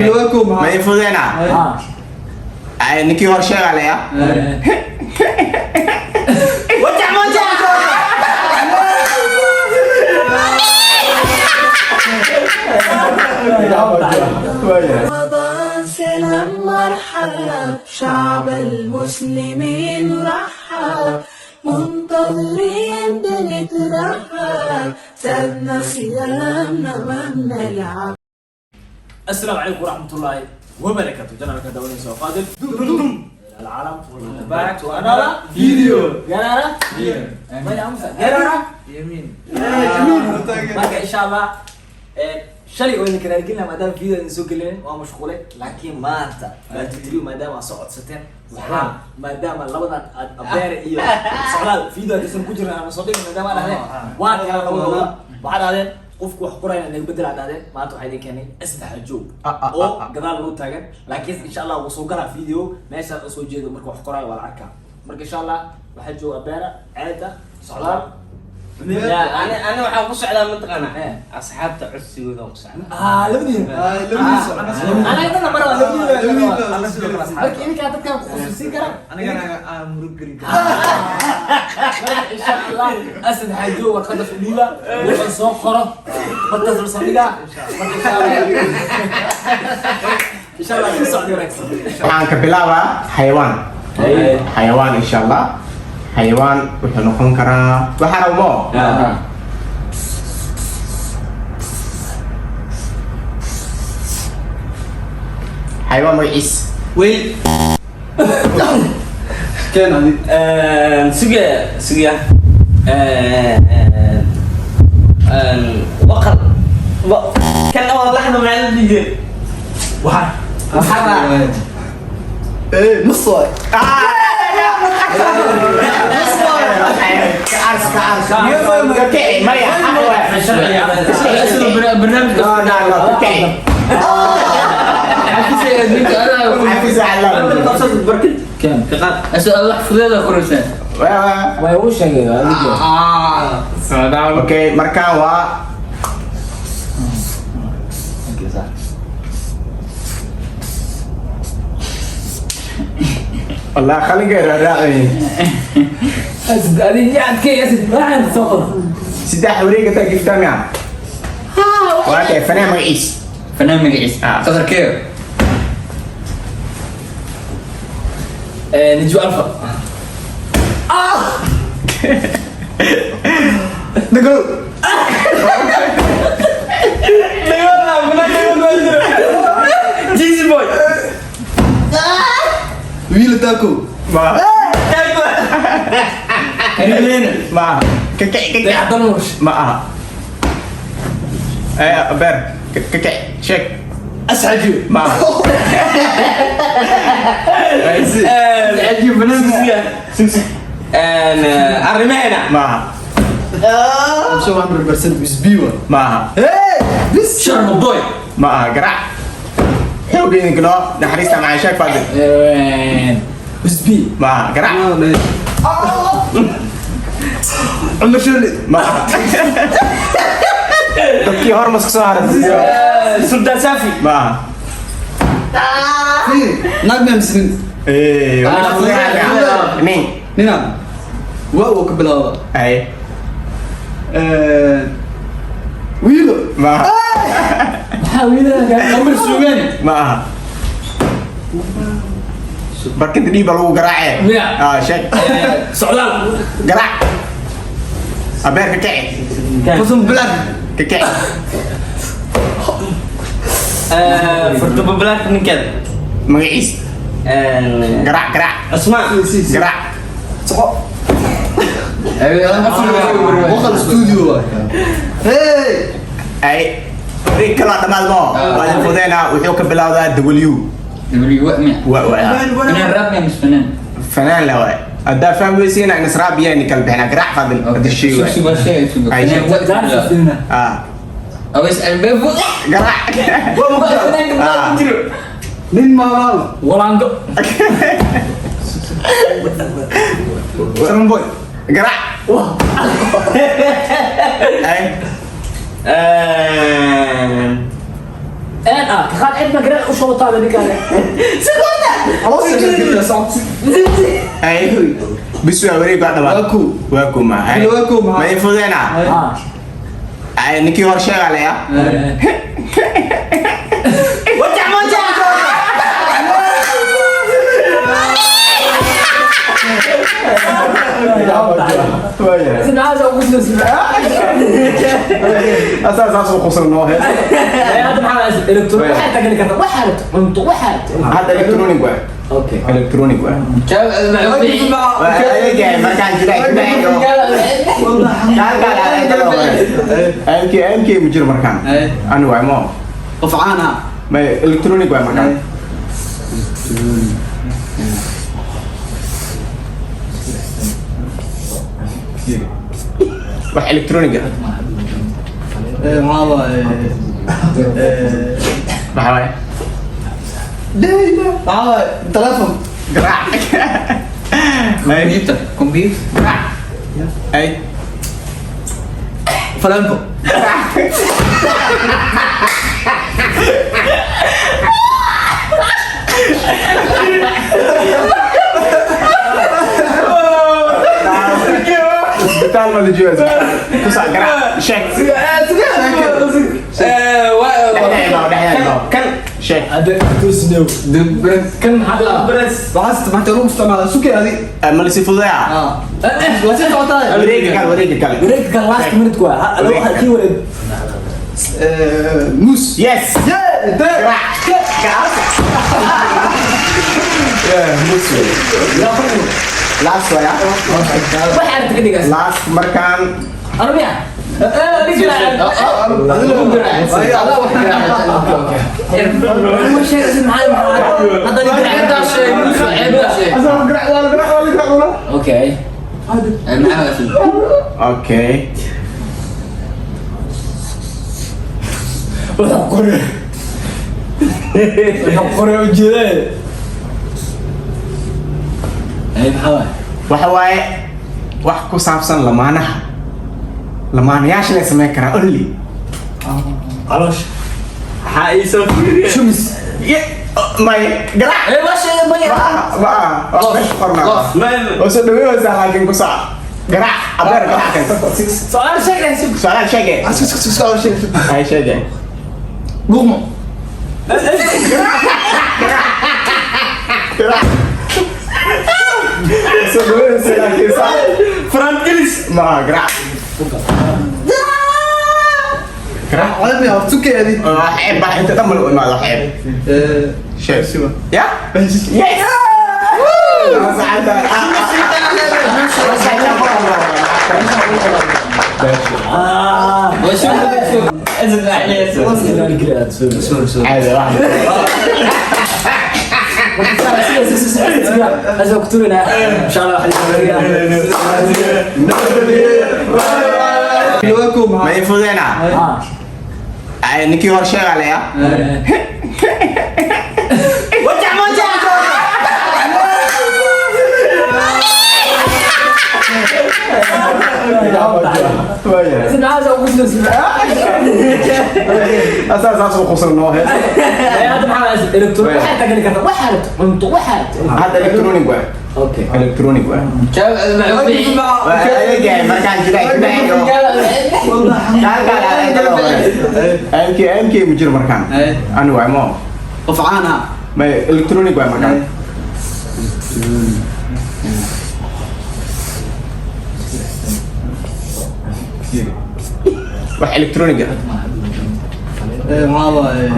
Ma ii fudeena? Ay, ninkii hor sheegalaya. Wajac wajac. رمضان سلام مرحب، شعب المسلمين رحب، منتظرين بنترحب، سابنا صيامنا ما بنلعب. السلام عليكم ورحمة الله وبركاته. جنرال كدولي سو فاضل العالم back to another Video. Ganara ما أمسى Ganara يمين. Marka insha Allah shalay oo idinka raaligelina maadaama video idin soo gelinin, waa mashquulay, laakiin maanta baajitiriyo maadaama aad soo codsateen, waxaa maadaama labadan aad abeere iyo socdaal video hadaysan ku jirin ama soo dhigin, maadaama aad dhahdeen waa kana labadooda, waxaa dhahdeen qofku wax qorayna naga bedel aad dhahdeen. Maanta waxaa idin keenay saddex joog oo gadaal loo taagan, laakiin insha Allah wuu soo galaa video meeshaan oo soo jeedo. Marka wax qoraayo waa la arkaa. Marka insha Allah waxaa jooga abeera, ceeda, socdaal. Ani waxaan ku socdaa mataqaana Eh. asxaabta codsigooda ku socdaa. Ah, labadiina. Labadiisa. Anaga dhanna mara waa labadiina. Labadiina. Marka idinkaa dadkan ku khusuusin kara. Anigana aan murug gelin. Marka insha Allah Asad xaajo warqada su dhiiba, wuxuu soo qoro bartaas la soo dhigaa. Marka insha Allah si socdi wanaagsan. Waxaan ka bilaabaa xayawaan. Xayawaan insha Allah. Xayawaan wuxuu noqon karaa waxaa rabo. Xayawaan magaciis. Weyl. Keen adi. Suga suga, waqal kan waa laxda maxaa la dhihi jiray? Waxaa Eh, nus waay. Kaars kaars. Kici maya. Barnaamijka. No, no, no, kici. Xafis ala. Barkin ka qaad. Wax fudeeda koraysan. Way uu sheegay waa video. Okay, markaan waa والله خلينا raacay. Asad adiga yaadkay Asad waxaan soo qor. Saddex wareeg ta gifta miya? Waa kay fanaan magaciis. Fanaan magaciis? Ah. Qadarkeeyo. Niju Alfa. Dhagol. Jeezy boy. Wiil taako. Ma Harileena. ma kake kake. Dayaxdan Nuur. Ma aha. Eh, ber kake sheeg. Asxajiyo. Ma aha. Cajiib fanaan. Suga arrimaheena. Ma aha. I'm sure 100% is B one. Ma aha. Hey, this Sharma boy. Ma aha garaac. Xoog idinka noo naxariista macaan sheeg Fadil. Usbi. Ma aha garaac. Cumar Shirley. Ma aha. Dadkii hor masku soo haray. Sultan Safi. Ma aha. Naag miyaa mise nin? Eh, nin. Nina. Waa uu ka bilaaba. Ay. Eh, Wiilo. Ma aha. Maxaa wiilaha? Cumar Suugaani. Ma aha. Barkinta dhiiba lagu garaacee. Miya? Ah, sheeg. Socdaal. Garaac. Abeer ka kici. Qasam Black. Ka kici. Fartuba Black ninkeeda. Magaciis. Garaac garaac. Cusmaan. Garaac. Soco. Waqal studio waay. Hey. Ay. Wareeg kaloo dhammaad moo. Waa idin fudeynaa wuxuu ka bilowdaa W. W wa miya? Wa. Fanaan rap miya mise fanaan? Fanaan la waay. Haddaa fahmi weysiina in israab biyaa ni kala bixinaa. Garaac Fadil. Hadda sheeg waay. Sug sug sug. Ay, Fanaan wa ka bilaabo. Ah. Awes albaab. Garaac. Ah. Nin maamaal. Walaango. Sharma boy. Garaac. Ay. Een ah kaqaad cid ma garan u shootaada ninkaan. خلاص يا صعب. Ay, bis waa wareeg waa dhamaan. Waa kow. Waa kow ma. Ay. Waa kow, ma. Ma ii fududeynaa? Ah. Ay, ninkii hor sheegalaya. Wajac wajac. Waayahay. Sinaasa ugu soo. Asaa saas u qusulnoo hees. Hadda maxaa electronic waxaad tagali kartaa, waxaad cunto waxaad. Hadda electronic waay. Okay. Electronic waay. Waa adeegay markaan jira jira. MK MK ma jiro markaan. Ani waay mo. Qof caan ah. Ma electronic waay markaan. Wax electronic ah. Maxaa waaye? Maxaa waaye? Maxaa waaye? Telefoon. Garaac. Ay. Computer. Computer. Garaac. Ay. Falaanfo. Isbitaal ma la joogaa isbitaal. Ku sac garaac. Sheeg. Dhexda imaw, dhexda imaw. Kan. Sheeg. Hadda tusnow kan maxaa? Waxaas maanta lagu isticmaalaa suki adi. Ma la sii fududeeyaa? Ah. Waa sii socotaa. Wareega kale, wareega kale. Wareegka kan last minute ku ah laba kii wareeg. Muus. Yes. Yeah, there. Garaac. Garaac. Yeah, mus wey. Last way, ah. Waxaad ka dhigays. Last markaan. Armiya Okay. Okay. Wuxuu qoray. Wuxuu qoray ujeedada. Ay, maxaa waay? Waxa waaye wax ku saabsan lamaanaha. Lamaanayaasha la samayn karaa only. Caloosh. Waxaa ii soo fiiriya. Shumis. Ye, may garaac. Ee, waa sheegay maya. Ma ma waa meesha qornaa. Ma- Oo soo dhaweynaysaa laakiin ku sac. Garaac, abeer garaac kan. Su'aal sheegay. Su'aal sheege. Ay sheege. Dhuumo. Garaac. Soo dhaweynaysaa laakiin sac. Frankilis. Ma garaac. Garaac. Caalami ah, suki adi. Wax ceeb baa inta dhan mal u imaado wax ceeb. Sheeg. Ya? Yes! Ah. عادي واحد. إن شاء الله. Waa kow Ma maxaa? ii fududeynaa? Ah. Ay, ninkii hor sheegalaya. Wajac wajac. Sinaasa ugu soo. Asaa saas u qusulnoo hees. Hadda maxaa electronic waxaad tagali kartaa, waxaad cunto waxaad. Hadda electronic waay. Okay. Electronic waay. Waa adeegay markaan jira jira. MK MK ma jiro markaan. Ani waay mo. Qof caan ah. Ma electronic waay markaan. Wax electronic ah. Maxaa waaye?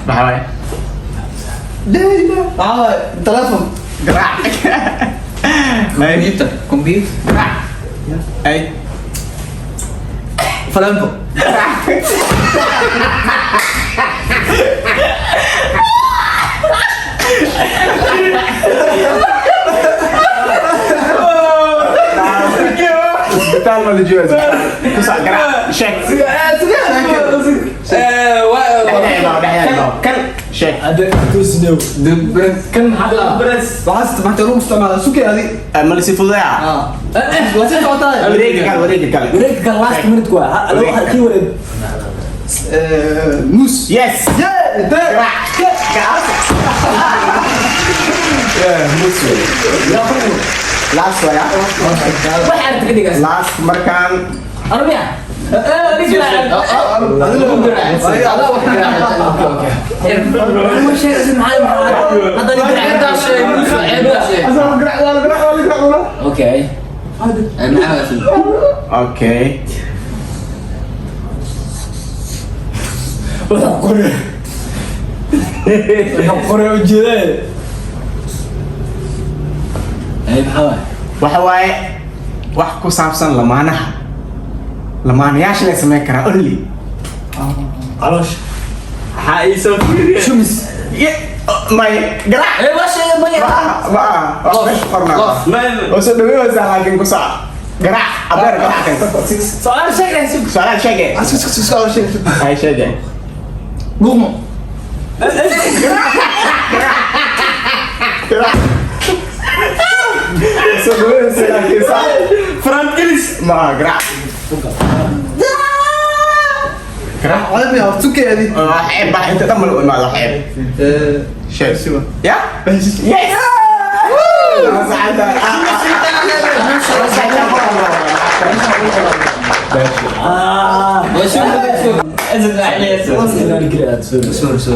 Maxaa waaye? Maxaa waaye? Telefoon. Garaac. Ay. Computer. Computer. Garaac. Ay. Falaanfo. Isbitaal ma la joogaa isbitaal. Ku sac garaac. Sheeg. Dhexda imaw, dhexda imaw. Kan. Sheeg. Hadda tusnow kan maxaa? Waxaas maanta lagu isticmaalaa suki adi. Ma la sii fududeeyaa? Ah. Waa sii socotaa. Wareega kale, wareega kale. Wareegka kan last minute ku ah laba kii wareeg. Muus. Yes. Yeah. Garaac. Yeah, muus wey. Last waya. Wax aad ka dhigays. Last markaan. Armiya. Garaac, waa la garaac, waa la garaac, waa la. Okay. Maxaa waa Okay. Qore ujeedee. Ay, maxaa waay? Waxa waaye wax ku saabsan lamaanaha, lamaanayaasha la sameyn karaa only. Caloosha. Maxaa ii soo fiiriye? Shumis. May garaac. Ee, waa sheegay maya. Ma aha, ma aha, waa meesha qornaa. Ma- Oo soo dhaweynaysaa, laakiin ku soco. Garaac abeer, garaac kan. Su'aal sheegay. Su'aalaha sheege. Ay, sheege. Dhuumo. Garaac. Soo dhaweynaysaa, laakiin saa. Frankilis. Ma aha, garaac, garaac. Caabi ah, tukeedi. Waa ceeb baa inta dhan mal u imaado, ceeb. Sheeg. Ya, yes.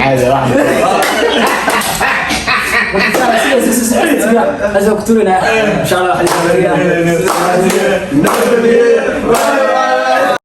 عادي واحد. إن شاء الله.